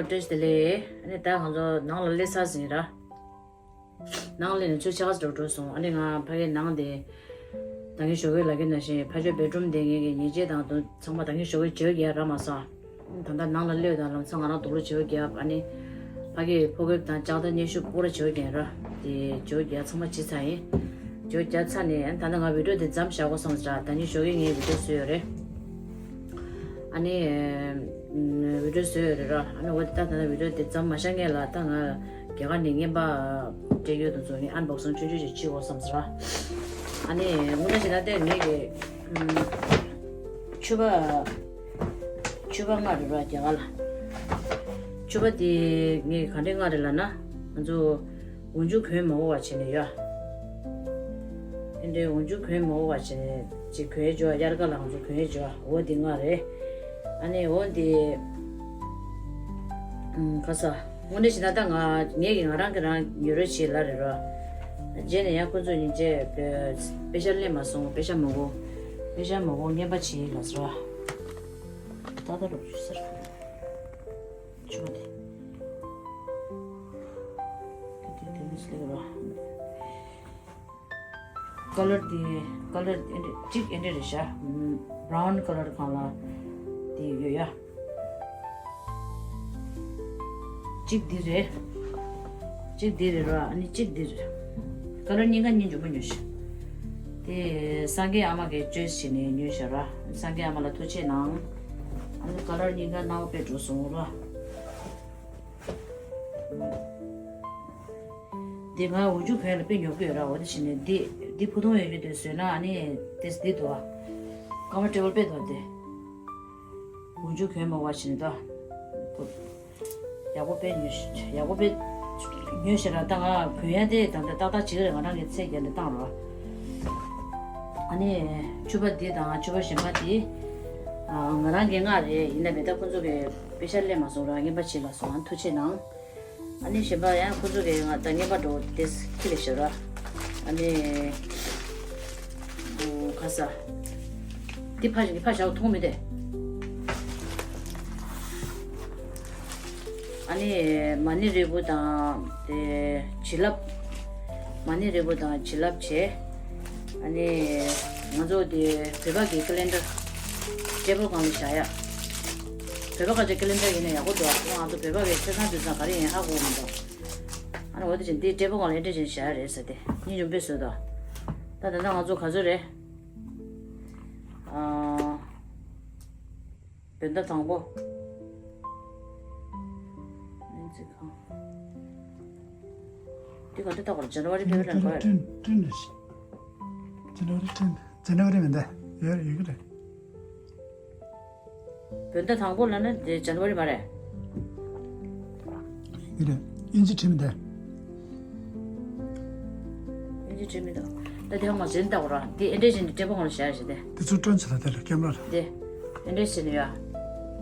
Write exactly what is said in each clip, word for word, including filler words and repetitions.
བཀྲ་ཤིས་བདེ་ལེགས། ཨ་ནི་ད་ང་ཚོ་ནང་ལ་སླེབས་ཚར་ཟིན་ར། ནང་སླེབས་ནས་ཚུར་ཕྱེད་ཀ་ཙམ་འགྲོ་སོང་། ཨ་ནི་ང་ཕ་གིའི་ནང་དེ་ད་གིན་ཞོགས་ཀས་ལབ་ཀྱི་ནང་བཞིན་ཕ་ཆོས་བེད་རུམ་དེ་ངེད་ཀྱི་ཉལ་ཆས་དང་དུ་ཚང་མ་ད་གིན་ཞོགས་ཀས་བྱེའུ་རྒྱག་རག་མ་སོང་། ད་ལྟ་ནང་ལ་སླེབས་དང་ལམ་སང་ང་རང་དུག་ལོག་བྱེའུ་རྒྱག་ཨ་ནི་ཕ་གིའི་ཕོ་རྒོད་དང་ལྕགས་ཐག་སྙན་ཞུ་པུ་ར་བྱེའུ་རྒྱག་ར། དེ་བྱེའུ་རྒྱག་ཚང་མ་བྱས་ཚར་ཡིན། བྱེའུ་རྒྱག་ཚར་ནས་ཨ་ནི་ད་ལྟ་ང་བི་ཌིའོ་དེ་མཚམས་བཞག་དགོས་བསམ་ཟེར། ད་ནི་ཞོགས་ཀས་ངས་བི་ཌིའོ་བཟོས་ཡོད་རེད། ཨ་ནི་ཨམ། བི་ཌིའོ་བཟོས་ཡོད་རེད་ར། ཨ་ནི་འོ་དེ་ད་ད་ལྟ་བི་ཌིའོ་དེ་མཚམས་མ་བཞག་སྔོན་ལ་ད་ང་རྒྱ་གར་ནས་རྔན་པ་སྤྲད་རྒྱུ་དེ་ཚོ་ངས་ཨན་བོག་སིང་ཆུང་ཆུང་ཞིག་བྱེད་དགོས་བསམ་ཟེར་ར། ཨ་ནི་དངོས་གནས་བྱས་ན་དེ་ངེད་ཀྱི་ཨམ། ཕྱུ་པ་ཕྱུ་པ་མངགས་རེད་ར་རྒྱ་གར་ལ། ཕྱུ་པ་དེ་ངས་ག་འདྲས་མངགས་རེད་ལབ་ན། ང་ཚོ་འོག་འཇུག་གོན་མ་དགོས་པ་བྱས་ནས་ཡོད། ཨེ་འདྲའི་འོག་འཇུག་གོན་མ་དགོས་པ་བྱས་ནས་ཅིག་གོན་ཡས་འཇོག་དབྱར་ཁ་ལ་ང་ཚོ་གོན་ཡས་འཇོག་འོ་འདི་མངགས་རེད། ཨ་ནི་འོ་འདི་ཨུམ། ཁ་ས། དངོས་གནས་བྱས་ན་ད་ང་ངས་ཀྱིས་ང་རང་གིས་རང་ཉོ་རོགས་བྱེད་ལབ་རེད་རོ། རྗེས་ནས་ཡང་ཁོ་ཚོས་ཉིན་བྱེད་པེ་ཤ་ལེན་མ་སོང་། པེ་ཤ་མ་དགོས། པེ་ཤ་མ་དགོས། རྔན་པ་བྱེད་ལབ་ཟེར་རོ། ད་ད་རོགས་ཞུ་ཟེར། ཆུ་མ་དེ། དེ་དེ་དེ་མི་སླེབས་རོ། ཀ་ལར་དེ་ཀ་ལར་ཨེ་འདྲ་གཅིག་ཨེ་འདྲ་རེད་ཤག་ཨམ། བྷ་རའུན་ཀ་ལར་སྒང་ལ་དེ་ཡོད་ཡ། གཅིག་འདི་རེད། གཅིག་འདི་རེད་ར། ཨ་ནི་གཅིག་འདི་རེད། ཀ་ལར་གཉིས་ཀ་གཉིས་འཇོན་པོ་ཉོས་ཤག་དེ་སངས་རྒྱས་ཨ་མ་གིས་ཅོའི་སི་བྱས་ནས་ཉོས་ཤག་ར། སངས་རྒྱས་ཨ་མ་ལ་ཐུགས་རྗེ་གནང་། ཨ་ནི་ཀ་ལར་གཉིས་ཀ་ནང་པ་དཔེ་འགྲོ་སོང་ར། འདི་ང་འོག་འཇུག་གོན་ལ་དཔེ་ཉོབ་ཀྱི་ཡོད་ར། འོ་དེ་བྱས་ནས་འདི་འདི་ཕུ་ཐུང་ཡོད་རྒྱུ་དེ་བཟོས་ན་ཨ་ནི་དེ་འདི་འདུག་ཨ། ཀམ་ཕོར་ཊེ་བལ་དཔེ་འདུག་ཨ་དེ། འོག་འཇུག་གོན་མ་དགོས་པ་བྱས་ནས་ད། ཡག་པོ་དཔེ་ཉོས་ཤག་ཡག་པོ་དཔེ་ཉོས་ཤག་ར། ད་ང་གོན་ཡ་དེ་ད་ད་ཏག་ཏག་བྱེད་ཀྱི་རེད། ང་རང་གིས་ཚད་བརྒྱབ་ནས་བཏང་རོགས། ཨ་ནི་ཕྱུ་པ་འདི་དང་ཕྱུ་པ་གཞན་པ་འདི། ང་རང་གིས་མངགས་རེད། ཡིན་ན་མི་ད་ཁོ་ཚོ་གིས་པེ་ཤ་ལེན་མ་སོང་ར། རྔན་པ་བྱེད་ལབ་སོང་། ཨ་ཐུགས་རྗེ་གནང་། ཨ་ནི་གཞན་པ་ཡང་ཁོ་ཚོ་གིས་ང་ད་རྔན་པ་འགྲོ་དེ་ཁྱི་ལ་ཤོར་ར། ཨ་ནི་ཁ་ས། འདི་ཕ་ཞིག་ཕ་ཞག་མཐོང་མི་དེ། ཨ་ནི་མ་ཎི་རིལ་བུ་དང་དེ་བྱིན་རླབས། མ་ཎི་རིལ་བུ་དང་བྱིན་རླབས་བྱས། ཨ་ནི་ང་ཚོ་དེ་བོད་པ་གི་ཀེ་ལེན་ཌར་ཊེ་བལ་སྒང་ལ་བཞག་ཡ། བོད་པ་ག་ཚོད་ཀེ་ལེན་ཌར་ཡིན་ན་ཡག་པོ་འདུག་ཨ་ང་ཚོ་བོད་པ་གི་ཆ་ཚང་དུས་ཚང་ག་རེ་ཡིན་ཧ་གོ་མི་འདུག་ཨ་ནི་འོ་དེ་བཞིན་འདི་ཊེ་བལ་སྒང་ལ་ཨེ་འདྲ་བཞིན་བཞག་ཡ་རེད་ཟེར་ཏེ་སྙིང་རྗེ་མོ་དཔེ་བཟོས་འདུག་ད་ད་ལྟ་ང་ཚོ་ག་ཚོད་རེད། ཨ། བོད་ཟླ་དང་པོ། སྨན་རྩིས་ཁང་། འདི་ག་འདྲ་བཏགས་པ་རེད། ཇན་ཝ་རི་ཕེབ་རུ་ལན་གོ་ཡ་རེད། ཊེན། ཊེན་རེད། ཇན་ཝ་རི་ཊེན། ཇན་ཝ་རི་མི་འདའ། ཡོད་ཡོད་ཀྱི་རེད། བོད་ཟླ་དང་པོ་ལབ་ན་དེ་ཇན་ཝ་རི་མ་རེད། ཡོད་རེད། ཨིན་ཇི་བྲིས་མི་འདའ། ཨིན་ཇི་བྲིས་མི་འདུག་ད་དེ་ཧ་མ་ཟིན་ལྟ་བུ་ར། དེ་ཨེ་འདྲས་བྱས་ནས་ཊེ་བལ་སྒང་ལ་བཞག་ཡ་ཞིག་དེ། དེ་ཚོ་སྟོན་ཚེ་ལ་དེ་ལ་ཀེམ་ར་ལ། དེ་ཨེ་འདྲས་བྱས་ནས་ཡ།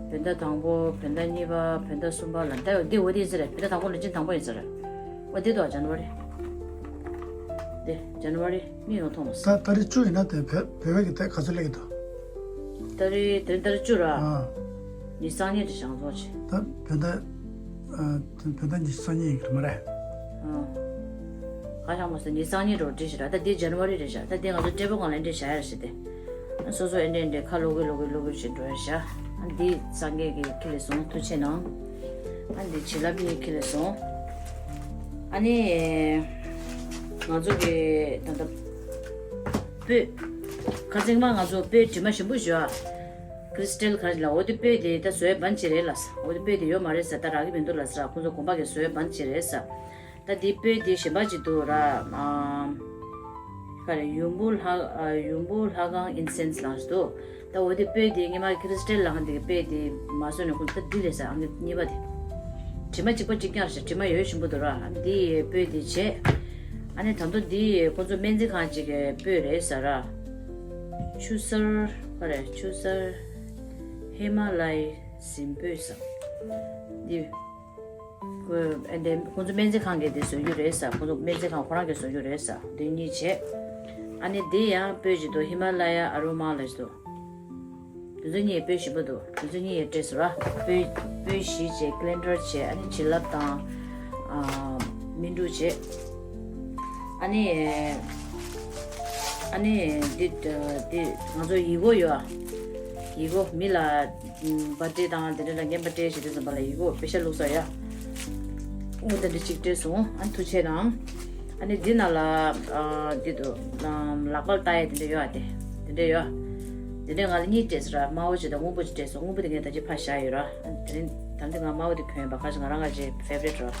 བོད་ཟླ་དང་པོ། བོད་ཟླ་གཉིས་པ། བོད་ཟླ་གསུམ་པ་ལ་ད་ཡོད་འདི། འོ་དེ་ཡིན་ས་རེད། བོད་ཟླ་དང་པོ་ལོ་རྒྱུན་དང་པོ་ཡིན་ས་རེད། འོ་དེ་འདུག་ཇན་ཝ་རི། དེ་ཇན་ཝ་རི་མིག་ཡོང་མཐོང་མ་སོང་། ད་ད་རེས་བཅུ་ཡིན་ན་དེ་བོད་བོད་པ་གི་ད་ག་ཚོད་སླེབས་ཀྱི་འདུག་ད་རེས་དེ་ད་རེས་བཅུ་ར། ཨ། ཉི་ཤུ་རྩ་གཉིས་དེ་བྱང་ཚོགས་ཆེ། ད་བོད་ཟླ། ཨ། བོད་ཟླ་ཉི་ཤུ་རྩ་གཉིས་ཡིན་གྱི་རེད་མ་རེད། ཨ། ག་ཤང་མ་སོང་། ཉི་ཤུ་རྩ་གཉིས་འགྲོ་བྲིས་ཤག་ར། ད་འདི་ཇན་ཝ་རི་རེད་ཤག་ད་འདི་ང་ཚོ་ཊེ་བལ་སྒང་ལ་ཨེ་འདྲས་བཞག་ཡ་རེད་ཤག་དེ། ཨ། སོ་སོ་ཨེ་འདྲས་ཨེ་འདྲས་ཁ་ལོ་གི་ལོ་གི་ལོ་གི་བྱེད་འགྲོ་ཡ་ཤག་ཨ། འདི་སངས་རྒྱས་ཀྱི་ཁྲི་ལས་སོང་། ཐུགས་རྗེ་གནང་། ཨ། འདི་བྱིན་རླབས་ཀྱི་ཁྲི་ལས་སོང་། ཨ་ནི་ང་ཚོ་གི་ད་ལྟ་སྤོས། ཁ་སང་མ་ང་ཚོ་སྤོས་དྲི་མ་ཞིམ་པོ་ཞུ་བ། ཀྲི་སི་ཊལ་ག་རེ་ལ། འོ་དེ་སྤོས་དེ་ད་བཟོས་བན་ཅི་རེད་ལ་ས། འོ་དེ་སྤོས་དེ་ཡོད་མ་རེད་ས། ད་རག་གི་མི་འདུག་ལ་ས། ཁོང་ཚོ་དགོན་པ་གི་བཟོས་བན་ཅི་རེད་ས། ད་དེ་སྤོས་དེ་གཞན་པ་ཅིག་འདུག་ར། ཨ། ག་རེ། ཡུམ་བུ་ལྷ། ཨ། ཡུམ་བུ་ལྷ་ཁང་ཨིན་སེན་སི་ལ་ས་འདུག་ད་འོ་དེ་སྤོས་དེ་སྔོན་མ་ཀྲི་སི་ཊལ་ལ་ཧང་དེ་གི་སྤོས་དེ་མ་བཟོས་ནས་ཁོང་ཚོ་ད་འདི་རེད་ས། ཨ་ནི་གཉིས་པ་དེ། དྲི་མ་གཅིག་པ་གཅིག་རྐྱང་རེད་ས། དྲི་མ་ཡོད་ཞིམ་པོ་འདུག་ར། ཨ་ནི་འདི་སྤོས་དེ་བྱས། ཨ་ནི་ད་དུང་འདི་ཁོང་ཚོ་སྨན་རྩིས་ཁང་གཅིག་གི་སྤོས་རེད་ས་ར། ཆུ་སེར། ག་རེ། ཆུ་སེར་ཧི་མ་ལ་ཡའི་གཟིམ་སྤོས་ས། འདི། ཁོ། ཨ། འདི་ཁོང་ཚོ་སྨན་རྩིས་ཁང་གིས་འདི་བཟོ་རྒྱུ་རེད་ས། ཁོང་ཚོ་སྨན་རྩིས་ཁང་ཁོ་རང་གིས་བཟོ་རྒྱུ་རེད་ས། འདི་གཉིས་བྱས། ཨ་ནི་འདི་ཡང་སྤོས་ཅིག་འདུག་ཧི་མ་ལ་ཡ་ཨ་རོ་མ་ལབ་ཅིག་འདུག་དེ་ཚོ་གཉིས་སྤོས་ཞིམ་པོ་འདུག་དེ་ཚོ་གཉིས་སྤྲད་སོང་ར། སྤོས་སྤོས་བཞི་བྱས། ཀེ་ལན་ཌར་བྱས། ཨ་ནི་བྱིན་རླབས་དང་། ཨ། སྨིན་དྲུག་བྱས། ཨ་ནི། ཨ་ནི་འདི་འདི་ང་ཚོ་ཡི་གེ་ཡོད་ཨ། ཡི་གེ་མི་ལ་བར་ཐི་ཌེ་དང་དེ་འདྲ་ལ་རྔན་པ་སྤྲད་བྱས་དུས་ཙམ་པ་ལ་ཡི་གེ་པེ་ཤ་བླུགས་ས་ཡ། འོ་དེ་འདྲ་གཅིག་སྤྲད་སོང་། ཨ་ནི་ཐུགས་རྗེ་གནང་། ཨ་ནི་འདི་ནང་ལ་ཨ་འདི་འདུག་ལག་པ་ལ་བཏགས་ཡ་དེ་འདྲ་ཡོད་ཨ། དེ་དེ་འདྲ་ཡོད། དེ་འདྲ་ང་ལ་གཉིས་སྤྲད་སོང་ར། དམར་པོ་གཅིག་དང་སྔོན་པོ་གཅིག་སྤྲད་སོང་། སྔོན་པོ་དེ་ངས་ད་ཅི་ཕར་བཞག་ཡོད་ར། དེ་རིང་ད་འདི་ང་དམར་པོ་དེ་གྱོན་ཡོད་པ། ཁ་ཅིག་ང་རང་ག་ཅིག་ཕེ་ཝ་རི་ཊི་ར།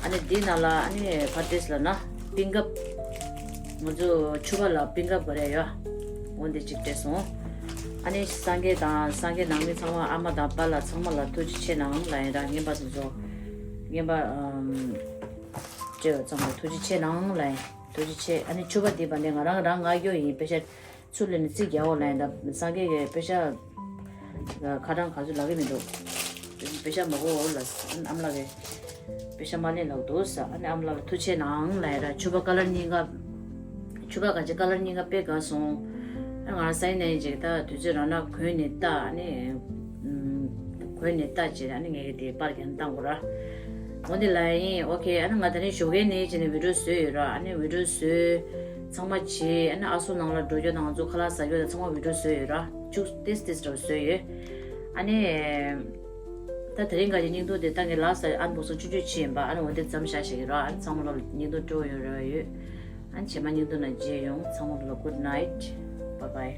ཨ་ནི་འདི་ནང་ལ་ཨ་ནི་ཕར་ཏེས་ལ་ན་པིང་ཀབ། ང་ཚོ་ཕྱུ་པ་ལ་པིང་ཀབ་ག་རེ་ཡོད། འོ་འདི་གཅིག་སྤྲད་སོང་། ཨ་ནི་སངས་རྒྱས་དང་སངས་རྒྱས་ནང་མི་ཚང་མ། ཨ་མ་དང་པཱ་ལགས་ཚང་མ་ལ་ཐུགས་རྗེ་ཆེ་གནང་ལབ་ཡིན་ར། རྔན་པ་སོ་སོ་རྔན་པ་ཨམ་སྤྲད་པ་ཚང་མ་ལ་ཐུགས་རྗེ་ཆེ་གནང་ལབ་ཡིན། ཐུགས་རྗེ་ཆེ། ཨ་ནི་ཕྱུ་པ་འདི་བ་འདི་ང་རང་རང་མངགས་རྒྱུ་ཡིན། པེ་ཤ་ཚུར་ལེན་ནས་རྩིས་རྒྱག་འོ་ལབ་ཡིན། ད་སངས་རྒྱས་ཀྱི་པེ་ཤ་ཁ་གྲངས་ག་ཚོད་ལབ་ཀྱི་མི་འདུག་པེ་ཤ་མ་དགོས་འོ་ལབ། ཨ་ནི་ཨ་མ་ལགས་ཀྱིས་པེ་ཤ་མ་ལེན་ལབ་འདུག་ཟེར། ཨ་ནི་ཨ་མ་ལགས་ལ་ཐུགས་རྗེ་ཆེ་གནང་ལབ་ཡིན་ར། ཕྱུ་པ་ཀ་ལར་གཉིས་ཀ་ཕྱུ་པ་ག་ཅིག་ཀ་ལར་གཉིས་ཀ་དཔེ་དགའ་སོང་། ཨ་ང་རང་སའི་ནས་ཅིག་ད་དུས་ཚོད་རག་ན་གོན་ནས་ལྟ། ཨ་ནི་ཨམ་གོན་ནས་ལྟ་བྱས། ཨ་ནི་ངས་ཀྱི་དེ་པར་རྒྱག་བཏང་དགོས་ར། འོ་འདི་ལབ་ཡིན། ཨོ་ཁེ། ཨ་ནི་ང་ད་ནི་ཞོགས་ཀས་ནས་བྱས་ནས་བི་ཌི་ཡོ་བཟོས་ཡོད་ར། ཨ་ནི་བི་ཌི་ཡོ་བཟོས་ཚང་མ་བྱས། ཨ་ནི་ཨ་སུ་ནང་ལ་འགྲོ་རྒྱུ་དང་ང་ཚོ་ཁ་ལག་ཟ་རྒྱུ་དང་ཚང་མ་བི་ཌི་ཡོ་བཟོས་ཡོད་ར། བཅུག་ཏིས་ཏིས་འདྲ་བོ་བཟོས་ཡོད། ཨ་ནི་ད་དེ་རིང་ག་ཅིག་བརྙན་ཐུང་དེ་ད་ངས་ལགས་སོ་ཨན་བོག་སིང་ཆུང་ཆུང་བྱས་ཡིན་པ། ཨ་ནི་འོ་འདི་མཚམས་བཞག་བཞག་གི་ར། ཨ་ནི་ཚང་མ་ལ་བརྙན་ཐུང་སྤྲོ་ཡོང་རོགས་ཡོད། ཨ་ནི་རྗེས་མ་བརྙན་ཐུང་ནང་མཇལ་ཡོང་། ཚང་མ་ལ་good night, bye bye.